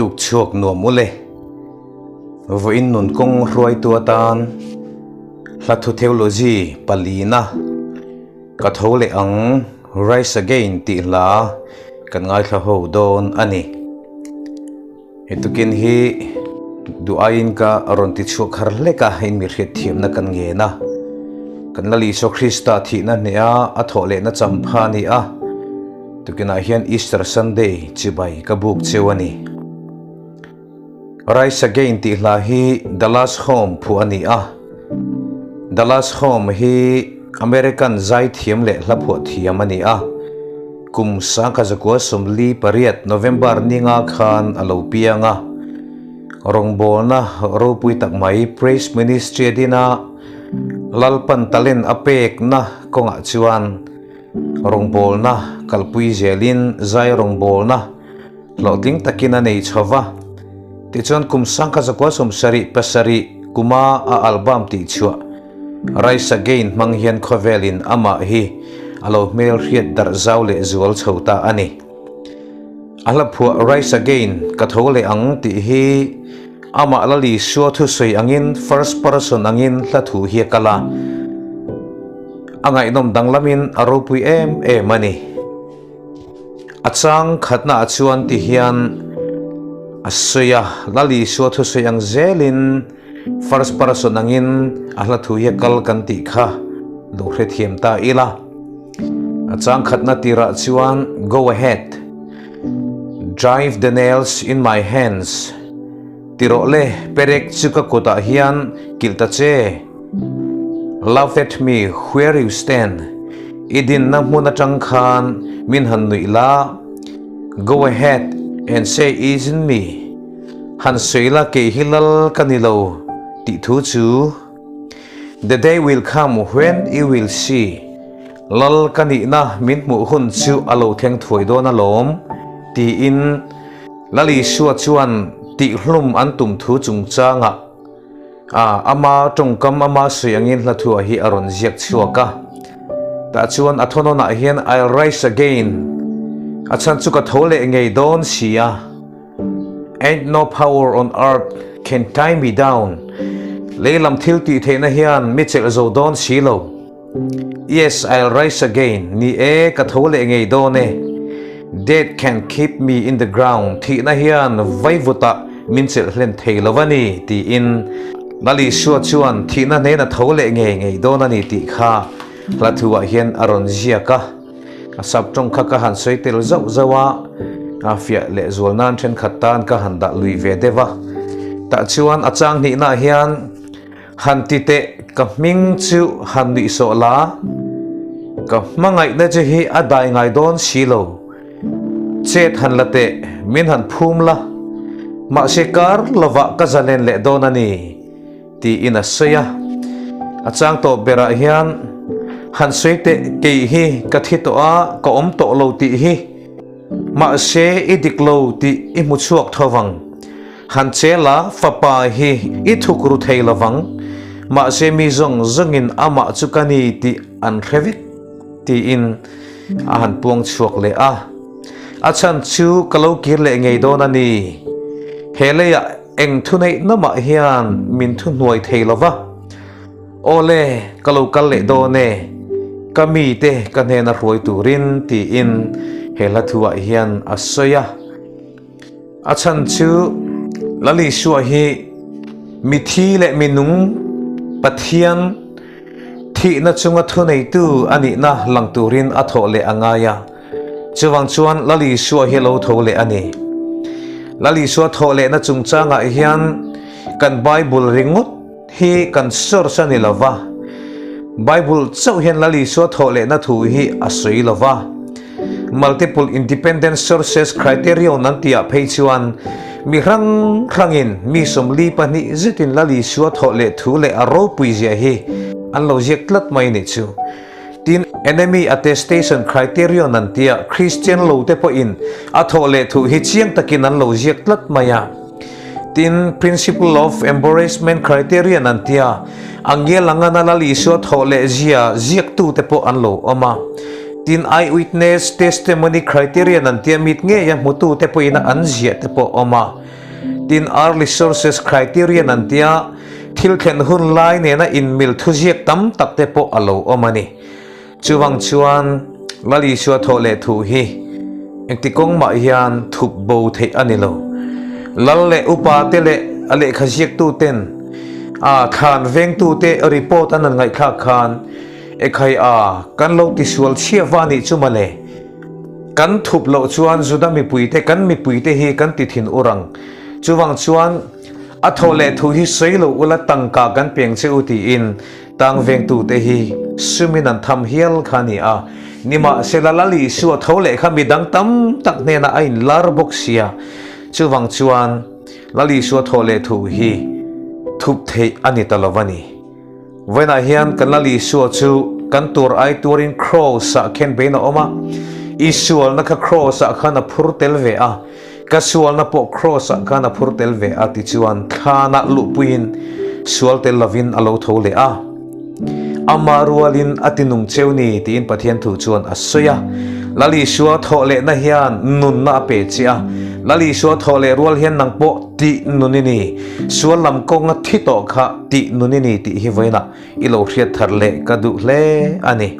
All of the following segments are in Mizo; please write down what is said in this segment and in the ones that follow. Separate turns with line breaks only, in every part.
Tuk chhuak nuam ule. Vawiin nun kawng hruaitu atan Hlathu Theology palina ka tho leh ang Rise Again tih hla kan ngaithla ho dawn a ni. He tukin hi duh aiin ka rawn ti chhuak har hlek a, in mi hriatthiamna kan ngen a. Kan Lal Isua Krista thihna hneha a thawh lehna champha a ni a, tukinah hian Easter Sunday chibai ka buk cheu a ni. Rise Again tih hla hi Dallas Home phuah a ni a. Dallas Home hi American zaithiam leh hla phuah thiam a ni a. Kum 1948 November ninga khan a lo piang a. Rawngbawlna ropui tak mai Praise Ministry a din a, Lalpan talent a pekna kawngah chuan rawngbawlna kalpui zelin zai rawngbawlna hlawhtling takin a nei chho va. Tichuan kum 1977 kuma a album tihchhuah Rise Again hmang hian khawvelin amah hi a lo hmelhriat darh zau leh zual chho ta a ni. A hla phuah Rise Again ka tho leh ang tih hi amah Lali Sua thusawi angin first person angin hla thu hi a kal a, a ngaihnawm danglamin a ropui em em a ni. A chang khatnaah chuan ti hian a sawi a, Lali Isua thusawi ang zelin first person angin a hla thu hi a kal kan tih kha lo hrethiam ta ila. A chang khatna tirah chuan Go ahead, drive the nails in my hands ti rawh le, perek chu ka kutah hian kilh ta che. Laugh at me where you stand, i dinna hmun atang khan min han nuih la, Go ahead and say isn't me, han sawi la kei hi lal ka ni lo tih thu chu, The day will come when you will see, lal ka nihna min hmuh hun chu a lo thleng thuai dawn alawm, tiin Lal Isua chuan tihhlum an tum thu chungchangah A, ama tawngkam ama sawi angin hla thuah hi a rawn ziak chhuak a. Tah chuan a thawnawnah hian I'll rise again, a chhan chu ka tho leh ngei dawn si a, Ain't no power on earth can tie me down, lei lam thil tih theihna hian mi chelh zo dawn si lo. Yes, I'll rise again, ni e, ka tho leh ngei dawn e. Death can keep me in the ground, thihna hian vaivutah min chelh hlen thei lo a ni, tiin Lal Isua chuan thihna hnena tho leh ngei ngei dawn a ni tih kha hla thuah hian a rawn ziak a. A sap tawng kha ka han sawi tel zauh zauh a, a fiah leh zual nan thenkhat tan ka han dah lui ve deuh a. Tah chuan a chang hnihnaah hian. Han ti teh, ka hming chu han nuih sawh la, ka hmangaihna che hi a dai ngai dawn si lo. Chet han la teh, min han phum la, mahse kar lovah ka zalen leh dawn a ni, tiin a sawi a. A chang tawh berah hian, Han sawi teh, kei hi ka thi tawh a, ka awm tawh lo tih hi, mahse i dik lo tih i hmu chhuak tho vang. Han chela fapa hi i thuk ru thei lovang, mahse mi zawng zawngin amah chu ka ni tih an hre vek, tiin a han puang chhuak leh a. A chhan chu ka lo kir leh ngei dawn a ni. He leiah eng thuneih namah hian min thuhnuai thei lova. Awle, ka lo kal leh dawn e, ka mite ka hnena hruai turin, tiin he hla thuah hian a sawi a. A chhan chu Lal Isua hi mithi leh minung Pathian thihna chunga thuneitu a nihna lang turin a thawh leh a ngai a. Chuvang chuan Lal Isua hi a lo tho leh a ni. Lal Isua thawh lehna chungchangah hian kan Bible ringawt hi kan source a ni lo va. Bible chauh hian Lal Isua thawh lehna thu hi a sawi lo va. Multiple Independent Sources Criterion an tihah phei chuan mi hrang hrangin mi 42 zetin Lal Isua thawh leh thu leh a ropui zia hi an lo ziak tlat mai nih chu. Tin, Enemy Attestation Criterion an tia Christian lo te pawhin a thawh leh thu hi chiang takin an lo ziak tlat mai a. Tin, Principle of Embarrassment Criterion an tia a ngial anga na Lal Isua thawh leh zia ziaktu te pawh an lo awm a. Tin, eyewitness testimony criterion an tia mit ngeia hmutute pawhin an ziah te pawh a awm a. Tin, early sources criterion an tia thil thlen hun lai nena inmil thuziak tam tak te pawh a lo awm a ni. Chuvang chuan Lal Isua thawh leh thu hi engti kawng mah hian thup bo theih a ni lo. Lal leh upa te leh a lehkha ziaktu ten a thlan vengtu te report an han ngaihthlak khan Ekhai a, kan lo tisual chhia va nih chu mawle. Kan thup loh chuan Juda mipuite kan mipuite hi kan ti thin ur ang. Chuvang chuan a thawh leh thu hi sawi lo ula tangka kan peng che u tiin Tang vengtute hi sumin an tham hial kha a ni a, nimahsela Lal Isua tho leh kha midang tam tak hnenah a inlar bawk sia. Chuvang chuan Lal Isua thaw leh thu hi thup theih a ni ta lo a ni. Vawiinah hian kan Lal Isua chu kan tur ai tuarin Kraws-ah khen bein a awm a, i sualna kha Kraws-ah khan a phur tel ve a, Ka sualna pawh Kraws-ah khan a phur tel ve a tichuan thlanah luhpuiin sual tel lovin a lo tho leh a. Ama rualin a ti nung cheu ni tiin Pathian thu chuan a sawi a. Lal Isua thawh lehna hian nunna a pe che a. Lal Isua thawh leh rual hian nang pawh tih nun i ni. Sual lam kawnga thi tawh kha tih nun i ni tih hi vawiinah I lo hriat thar leh ka duh hle a ni.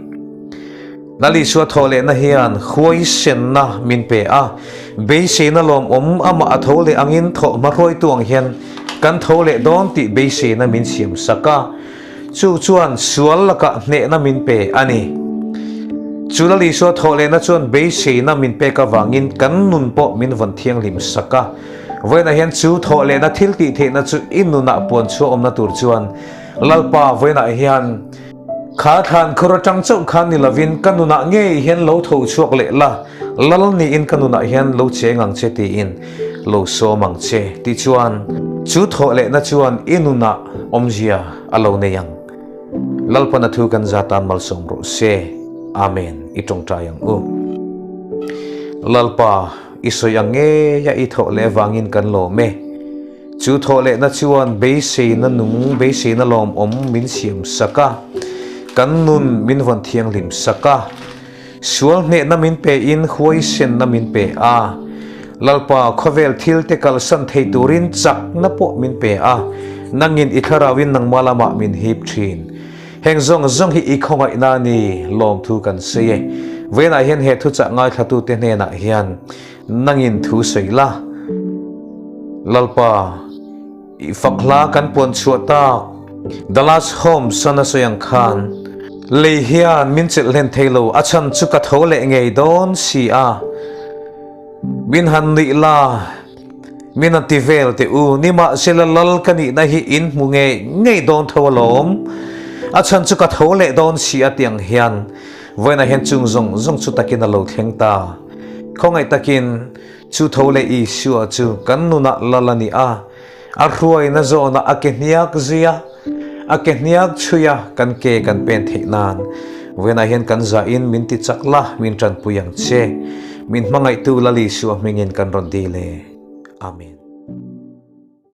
Lal Isua thawh lehna hian huaisenna min pe a, beiseina lawmawm amah a tho leh angin thawh hmahruaitu ang hian kan tho leh dawn tih beiseina min siam sak a, chu chuan sual lakah hnehna min pe a ni. Chu Lal Isua thawh lehna chuan beiseina min pek avangin kan nun pawh min vawn thianghlim sak a. Vawiinah hian chu thawh lehna thil tih theihna chu i nunah puan chhuah awmna tur chuan Lalpa vawiinah hian kha thlan khur atang chauh khan ni lovin ka nunah ngei hian lo tho chhuak leh la, Lal niin ka nunah hian lo cheng ang che tiin lo sawm ang che tichuan chu thawh lehna chuan i nunah awmzia a lo nei ang. Lalpana thu kan za tan malsawm rawh se. Amen. I tawngtai ang u. Lalpa, i sawi ang ngeia i thawh leh avangin kan lawm e. Chu thawh lehna chuan beiseina nung, beiseina lawmawm min siam sak a, kan nun min vawn thianghlim sak a, sual hnehna min pein huaisenna min pe a, Lalpa khawvel thil te kalsan thei turin chakna pawh min pe a, nangin i thlarauin nangmah lamah min hip thin. Heng zawng zawng hi i khawngaihna a ni, lawmthu kan sawi e. Vawiinah hian he thuchah ngaithlatute hnenah hian Nangin thu sawi la, Lalpa, i fak hla kan puan chhuah tak. Dallas Holmes-an a sawi ang khan, Lei hian min chelh hlen thei lo, a chhan chu ka tho leh ngei dawn si a. Min han nuih la, min han ti vel teh u, nimahsela Lal ka nihna hi in hmu ngei ngei dawn tho alawm, a chhan chu ka tho leh dawn si a ti ang hian vawiinah hian chung zawng zawng chu takin a lo thleng ta. Khawngaih takin chu tho leh Isua chu kan nunah lal a ni a, a hruaina zawnah a ke hniak zui a, a ke hniak chhui a kan ke kan pen theih nan vawiinah hian kan zahin min ti chak la, min tanpui ang che. Min hmangaihtu Lal Isua hmingin kan rawn dil e. Amen.